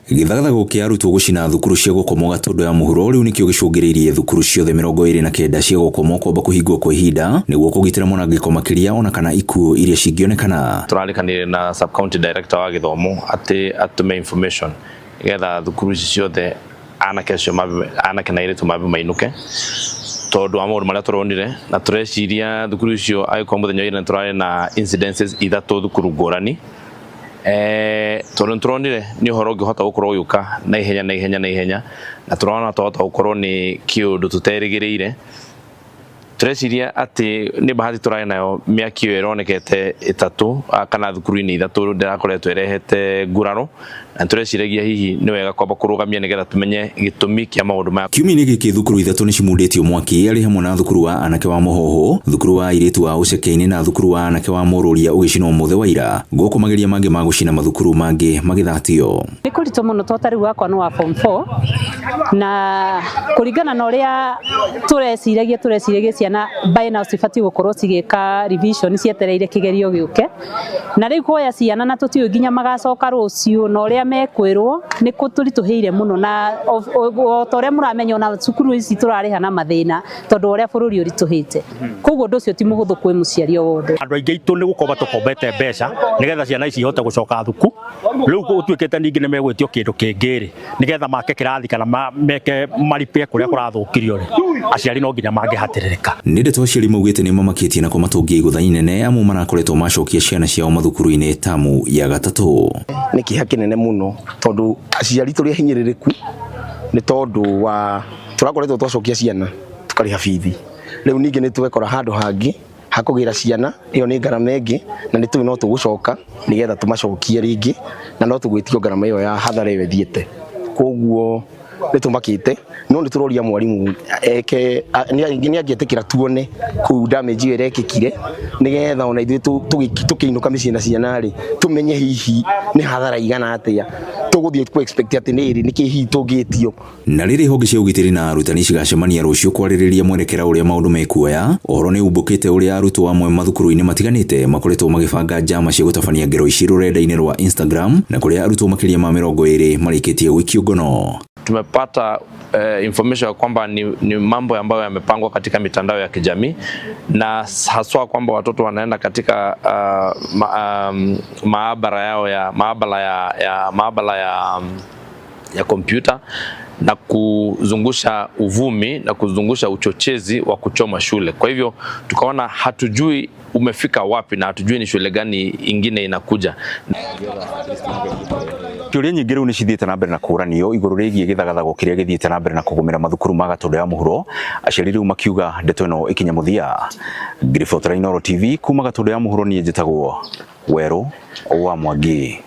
Gĩthagathago kĩa arutwo gũcina thukuru cia gũkomwo Gatũndũ ya mũhuro rĩu nĩkĩo gĩcũngĩrĩirie thukuru ciothe 29 cia gũkomwo kwamba kũhingwo kwa ihinda nĩguo kũgitĩra mwanangĩko makĩria ona kana ikuũ iria cingĩonekana. Tũrarĩkanire na sub county director wa gĩthomo atĩ atũme information nĩgetha thukuru ici ciothe anake acio anake na airĩtu mambe mainũke tondũ wa maũndũ marĩa tũronire, na tũreciria thukuru icio angĩkorwo mũthenya wa ira nĩtũrarĩ na incidences ithatũ thukuru ngũrani, tondũ nĩtũronire nĩ ũhoro ũngĩhota gũkorwo ũgĩũka na ihenya na ihenya na ihenya, na tũrona twahota gũkorwo nĩ kĩũndũ tũterĩgĩrĩire. Tũreciria atĩ nĩ bahati tũrarĩ nayo, mĩaki ĩyo ĩronekete ĩtatũ kana thukuru-inĩ ithatũ ndĩrakoretwo ĩrehete nguraro, na tũreciragia hihi nĩ wega kwamba kũrũgamia nĩgetha tũmenye gĩtũmi kĩa maũndũ maya. Kiumia-inĩ gĩkĩ thukuru ithatũ nĩ cimundĩtio mwaki arĩ hamwe na thukuru wa anake wa Mũhoho, thukuru wa airĩtu wa Ũceke-inĩ na thukuru wa anake wa Mũrũria ũgĩcinwo mũthĩ wa ira, gũkũ mageria mangĩ ma gũcina mathukuru mangĩ magĩthatio. Nĩ kũritũ mũno to ta rĩu wakwa nĩ wa form 4, na kũringana na ũrĩa tũreciragia ciana by now cibatiĩ gũkorwo cigĩka revision cietereire kĩgerio gĩũke, na rĩu kuoya ciana na tũtiũĩ nginya magacoka rũciũ na ũrĩa mekwĩrwo nĩ kũtũritũhĩire mũno, na o ta ũrĩa mũramenya ona cukuru ici tũrarĩha na mathĩna tondũ ũrĩa bũrũri ũritũhĩte, koguo ũndũ ũcio ti mũhũthũ kwĩ mũciari o wothe. Andũ aingĩ aitũ nĩ gũkomba tũkombete mbeca nĩgetha ciana ici ihote gũcoka thuku, rĩu gũtuĩkĩte ningĩ nĩ megwĩtio kĩndũ kĩngĩ rĩ nĩgetha make kĩrathi kana meke maripie kũrĩa kũrathũkirio rĩ, aciari no nginya mangĩhatĩrĩrĩka. Nĩ ndeto aciari maugĩte nĩ mamakĩtie na kũmatũngia igũtha inene amu marakoretwo macokia ciana ciao mathukuru-inĩ tamu ya gatatũ. Nĩ kĩeha kĩnene mũno tondũ aciari tũrĩ ahinyĩrĩrĩku nĩ tondũ wa tũrakoretwo twacokia ciana tũkarĩha bithi, rĩu ningĩ nĩ twekora handũ hangĩ hakũgĩra ciana, ĩyo nĩ ngarama ĩngĩ, na nĩ tũĩ no tũgũcoka nĩgetha tũmacokie rĩngĩ na no tũgwĩtio ngarama ĩyo ya hathara ĩyo ĩthiĩte, koguo nĩ tũmakĩte, no nĩ tũroria mwarimũ eke nĩ angĩetĩkĩra tuone kũu damage ĩyo ĩrekĩkire nĩgetha ona ithuĩ tũkĩinũka mĩciĩ na ciana rĩ tũmenye hihi nĩ hathara igana atĩa tũgũthiĩ kũ expect atĩ nĩ ĩrĩ nĩkĩ hihi tũngĩtio. Na rĩrĩ honge cia ũgitĩri na arutani cigacemania rũciũ kwarĩrĩria mwerekera ũrĩa maũndũ mekuoya, ũhoro nĩ umbũkĩte ũrĩa arutwo amwe mathukuru-inĩ matiganĩte makoretwo magĩbanga njama cia gũtabania ngero ici rũrenda-inĩ rwa Instagram, na kũrĩa arutwo makĩria ma 20 marĩkĩtie gũikio ngono. Tumepata information ya kwamba ni mambo ambayo yamepangwa katika mitandao ya kijamii, na haswa kwamba watoto wanaenda katika maabara yao ya maabara ya, ya maabara ya, ya kompyuta na kuzungusha uvumi na kuzungusha uchochezi wa kuchoma shule. Kwa hivyo tukaona hatujui umefika wapi na hatujui ni shule gani ingine inakuja. Kĩũria nyingĩ rĩu nĩ cithiĩte na mbere na kũũranio igũrũ rĩgiĩ gĩthagathago kĩrĩa gĩthiĩte na mbere na kũgũmĩra mathukuru ma Gatũndũ ya mũhuro, aciari rĩu makiuga ndeto ĩno ĩkinye mũthia. Ngiribotera Inooro TV kuma Gatũndũ ya mũhuro, niĩ njĩtagwo Werũ wa Mwangi.